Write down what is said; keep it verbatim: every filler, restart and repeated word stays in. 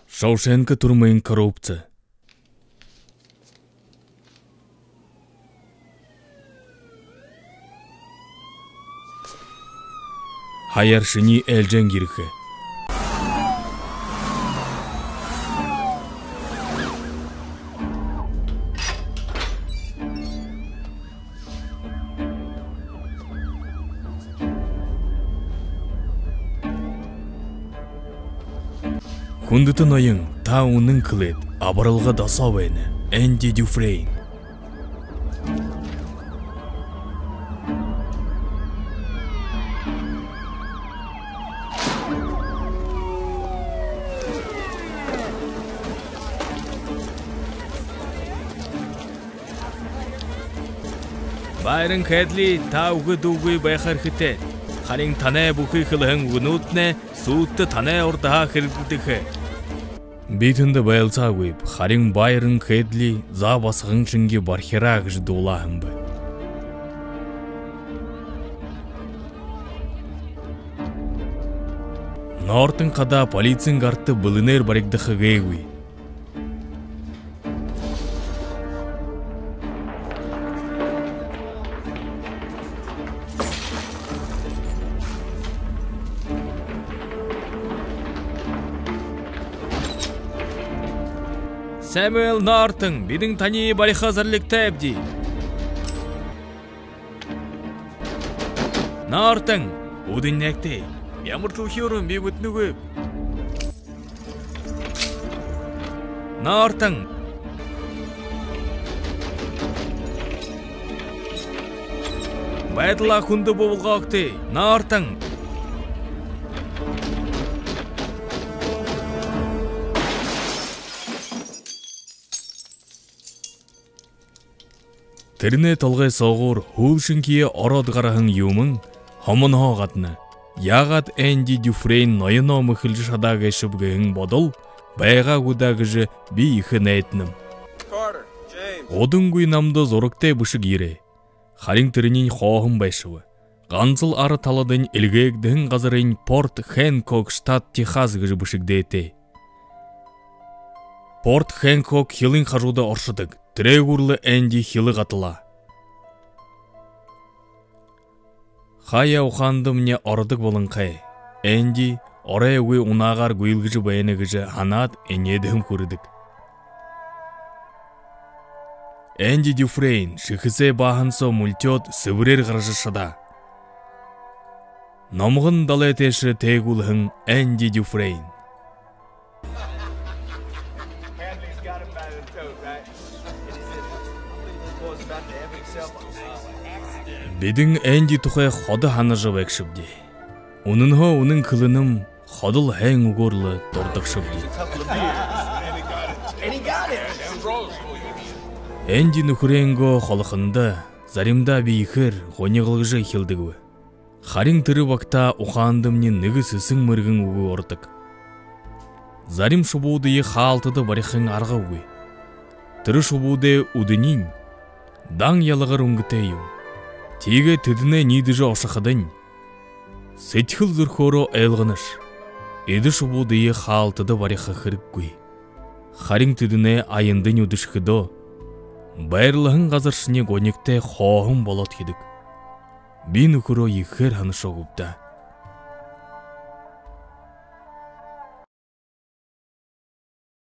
Шоушенко түрмын коррупци. Хаяар шинии ээлжээн ерэхэ. Хүндэтэ ноён, та үнэн хэлээд, абаралга досоо байна. Энди Дюфрейн. Байрон Хедли, та үгэ дуугүй байха эрхэтэй. Харин танай бүхы хэлэһэн үгэнүүднай сүүдтэ танай урдаһаа хэрэглэгдэхэ. Би тэндэ байлсаагүйб, харин Байрон Хедли заа басаган шэнги бархираа гэжэ дуулаа һэм бэ. Нортон хадаа полициин гарта бэлэнээр баригдаха гээгүй. Сэмюэл Нортон, бидэн таниие бариха зорилготойбди. Нортон, үүдэн нээгты. Ямар түлхюурэн, би бүтэнэгүйб. Нортон. Байдалаа хүндэ буулгагты, Нортон. Тэрэнэй толгой соогуур һүүлшынхиеэ ороод гараһан юумэн хомонһоо гадна. Яагаад Энди Дюфрейн ноёноо мэхэлжэ шадаа гээшэб гэһэн бодол байгаа гү даа гэжэ би ехэ найданаб. Удангүй намда зурагтай бэшэг ерээ. Харин тэрэниинь хооһон байшаба. Гансал ара таладань эльгээгдэһэн газарынь Порт Хэнкок, штат Техас гэжэ бэшэгдээтэй. Порт Хэнкок хилын хажууда оршодог. Тэрээгүүр лэ Энди хилэ гаталаа. Хаяа ухаандамни ородог болонхой. Энди оройгүй унаагаар гүйлгэжэ байна гэжэ һанаад, энеэдэһэм хүрэдэг. Энди Дюфрейн шэхэсээ бааһан соо мүлтёод, сэбэрээр гаража шадаа. Номгон далай тээшэ тээгүүлһэн Энди Дюфрейн. Бидэн Энди тухай ходо һанажа байгшабди. Үнэнһөө үнэн хэлэнэм, ходол һайн үгөөр лэ дурдагшабди. Энди нүхэрэйнгөө холохондо заримдаа би ехээр гунигалжа эхилдэгби. Харин тэрэ багтаа ухаандамни нэгэ сэсэн мэргэн үгэ ородог. Зарим шубуудые хаалтада барихын аргагүй. Тэрэ шубуудай үдэниинь дан ялагар үнгэтэй юм. Тиигээд тэдэнэй ниидэжэ ошоходонь, сэдьхэл зүрхөөрөө ойлгонош: эдэ шубуудые хаалтада бариха хэрэггүй. Харин тэдэнэй аяндань үдэшэхэдөө, байрлаһан газаршни гунигтай хооһон болоод хэдэг. Би нүхэрөө ехээр һанашоо гүб даа.